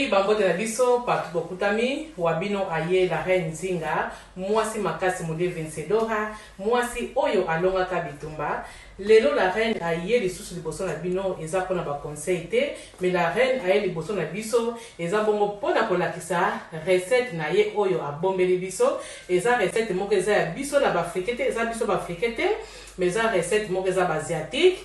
bambote na biso partout bokutami wa bino aye la reine Nzinga mwasi makasi mude vencedora mwasi oyo alongaka bitumba lelo la reine aye lisusu liboso na bino eza pona ba conseil te mais la reine aye liboso na biso eza bongo pona kolakisa recette na ye oyo abombeli biso eza recette moko eza ya biso na ba africain te eza biso ba africain te mais eza recette moko eza ba asiatique.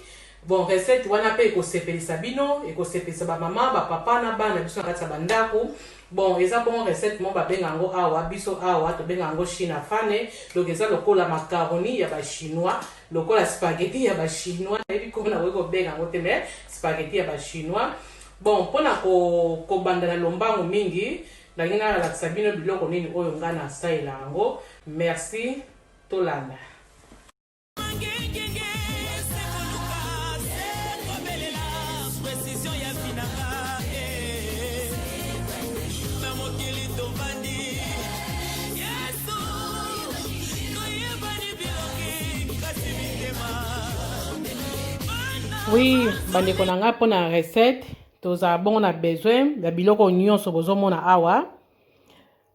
Bon recette wana pe ekosepelisa bino, ekosepelisa ba mama, ba papa na bana na biso na kati ya ba ndaku. Bon eza bongo recette moko ba benga yango awa, biso awa tobenga yango china fane, donc eza lokola macaroni ya ba chinois, lokola spaghetti ya ba chinois, nayebi comment nakoki kobenga yango te mais spaghetti ya ba chinois. Bon pona ko kobanda na lombangu mingi, nalingi nalakisa bino biloko nini oyo nga nasalela yango. Merci, tolanda. Oui, bandeko na ngai mpo na recette tozala bongo na besoin ya biloko nyonso bozomona awa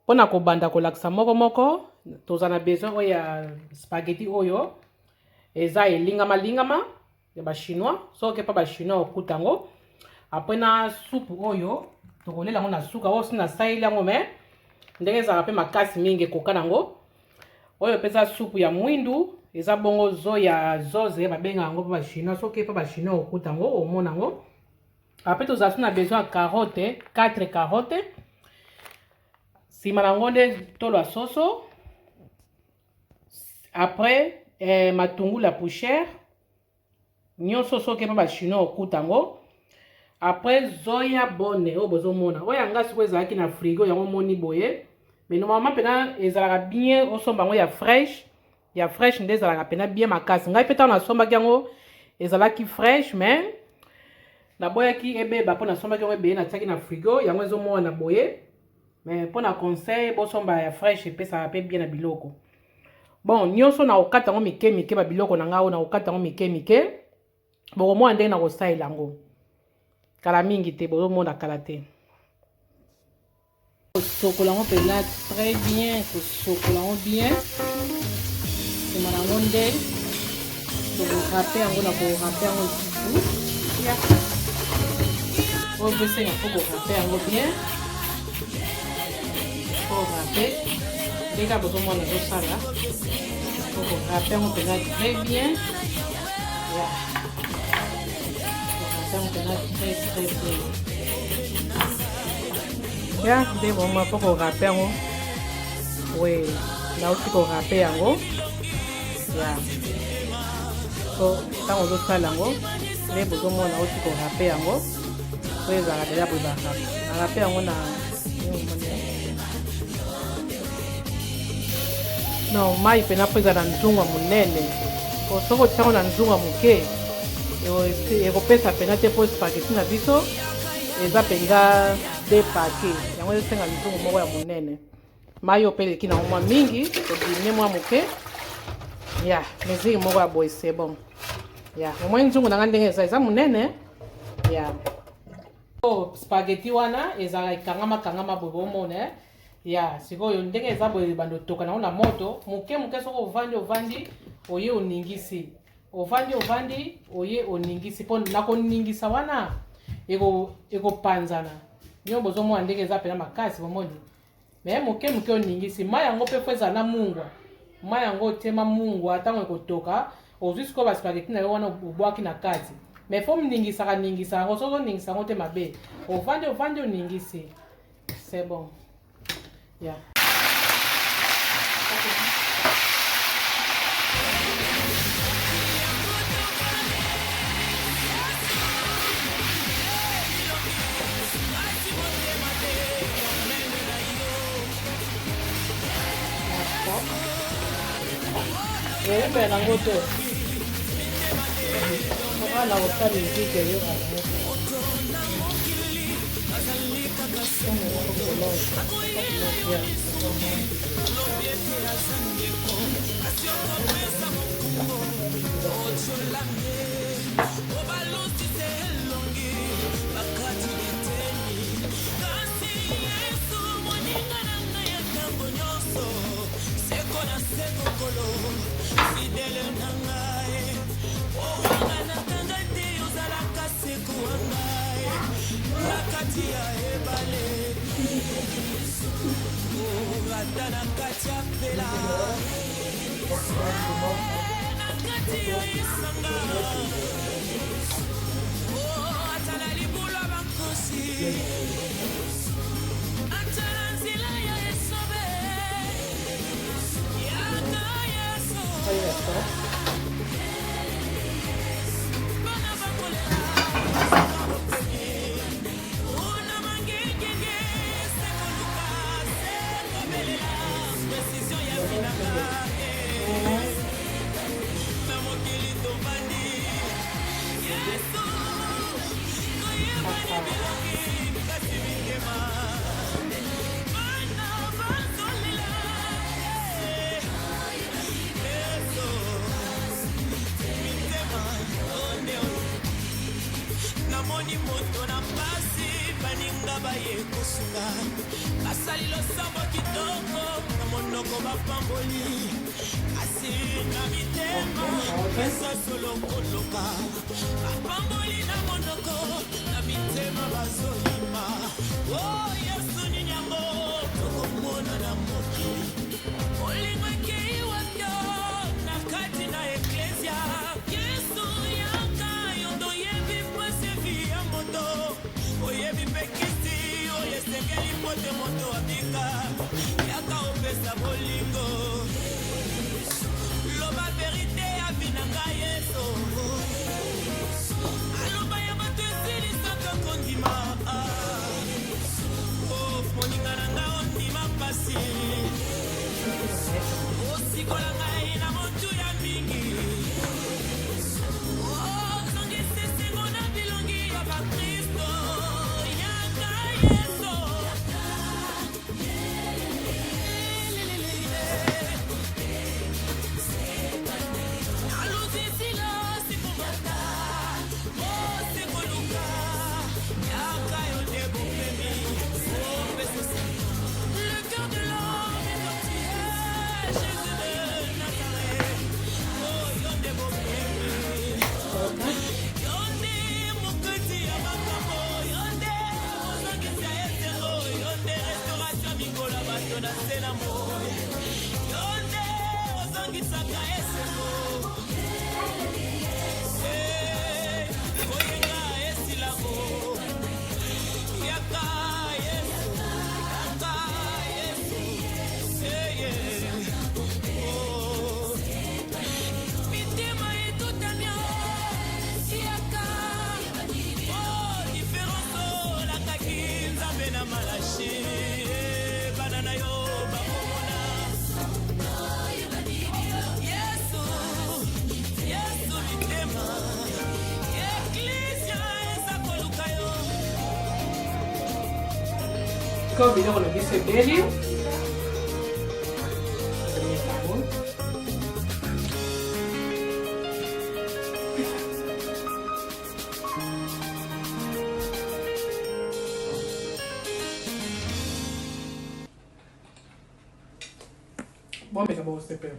Mpo na kobanda kolakisa moko moko, toza na besoin oyo ya spaghetti oyo eza elingama lingama ya ba chinois. Soki oke pa ba chinois okuta yango. Après na supu oyo tokolela yango na suka oyo si nasaleli yango mais ndenge ezalaka mpe makasi mingi ekoka nango. Oyo mpe eza supu ya mwindu, eza bongo zo ya zoze babenga yango mpe ba chinois. Soki oke pa ba chinois okuta yango, omona yango. Après tozala na besoin ya carotte, 4 carottes. Sima na yango nde tolo ya soso. Après eh, matungulu ya poussière. Nyonso soki mpe ba chinois okuta yango. Après zoya bonne oyo bozomona. Oyo ya nga sikoyo ezalaki na frigo yango omoni boye. Mais normalement pena ezalaka bien osomba yango ya fraîche. Ya fraîche nde ezalaka pena bien makasi. Ngai pe ntango nasombaki yango ezalaki fraîche mais naboyaki ebeba mpo nasombaki yango ebele natiaki na frigo yango ezomona boye. Mais mpo na conseil bosomba ya fraîche epesaka pe bien na biloko. Bon, nyonso na kokata yango mike mike ba biloko na ngai oyo na kokata yango mike mike. Bokomona ndenge na kosalela yango. Kala mingi te, bozomona kala te. Kosokola yango mpenza très bien, kosokola yango bien. Nsima na yango nde tokorape yango na korape yango lisusu. Oyo mpe esenga mpo korape yango bien. Po rape ndenge kaka bozomona ezosala. Po korape yango mpenza très bien. Yeah. Korape yango mpenza très très bien. Ya nde vraiment mpo korape yango we nauti korape yango ya so ntango ozosala yango nde bozomona auti korape yango po ezalaka deja boye barape narape yango na non mai mpena mpo ezala na nzungu ya monene po soki otia yango na nzungu ya moke ekopesa mpena te mpo spaghetti na biso eza mpenza de pake yango ezosenga nzungu moko ya monene mai oyo mpe eleki nango mwa mingi todimine mwa moke ya mesure moko ya boye c'est bon ya omoi nzungu na ngai ndenge eza eza monene ya oh, spaghetti wana ezalaka ekangama kangama boye bomona eh? ya sikoyo ndenge eza boye bando otoka nango na moto moke moke soki ovandi ovandi oye oningisi Ovandi ovandi oye oningisi po na koningisa wana ekopanzana bino bozomona ndenge eza mpena makasi bomoni me moke moke oningisi mai yango mpe fo ezala na mungwa mai yango otiema mungwa ntango ekotoka ozwi sikoyo baspageti na yo wana obwaki na kati me fo ningisaka ningisa yango soki oningisa yango te mabe ovandi ovandi oningisi c'est bon Yeah. Eyembe nango te wana kosala miziki eyokaka Namoni moto na pasi, baninga baye kosunga, basali losambo kitoko na monoko bapamboli, kasi na mitema eza solo koloka. Bapamboli na monoko, na mitema bazoyima. O oh, Yesu, nini yango tokomona na mokili? Bolingo ekei wapi na kati na eklesia? Yesu yaka, yo ndoyebi pasi vi ya moto, oyebi mpe kisi oyo esengeli mpo te moto abika. Yaka opesa bolingo, loba verite ya vi na ngai. Yesu, aloba ya bato esilisaka kondima. Oh, moninga na ngai, ondima mpasi, osikola ngai na motuya mingi, ozongisa esengo na bilongi ya bakristo. Yaka Yesu. Le cœur de l'homme est tortué, Jésus de Nazareth. Oh, yo nde bopemi, yo nde mokonzi ya makambo, yo nde ozongisa esengo, yo nde restauration mikolo ya bato na se na moi, yo nde ozongisaka esengo. Eh, koyenga esilango, yaka Yesu, yaka Yesu. Eh, yeah. Oh. Mitema etutami, yaka. Oh, différence olakaki Nzambe na Malachi. Eh, bana na yo bakomona Yesu, Yesu. Mitema eklesia eza koluka yo. Sikoyo biloko na biso ebeli, tomeka yango. Bomeka, bosepela.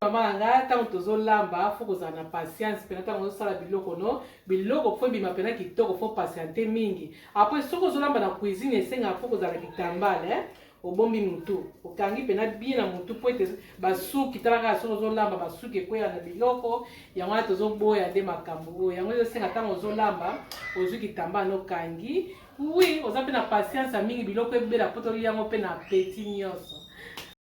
Mama na ngai, ntango tozolamba, faut kozala na patience mpena. Ntango ozosala biloko no, biloko faut ebima mpena kitoko, faut patiente mingi. Après, soki ozolamba na cuisine, esengaka faut kozala kitambala, eh? Obombi mutu, okangi mpena bien na mutu po ete basuki, tala kaka, soki ozolamba, basuki ekweya na biloko. Yango wana tozoboya nde makambo oyo. Yango ezosenga ntango ozolamba, ozwi kitambala nokangi. Oui, oza mpe na patience ya mingi, biloko ebela mpo tolia yango mpe na appétit nyonso.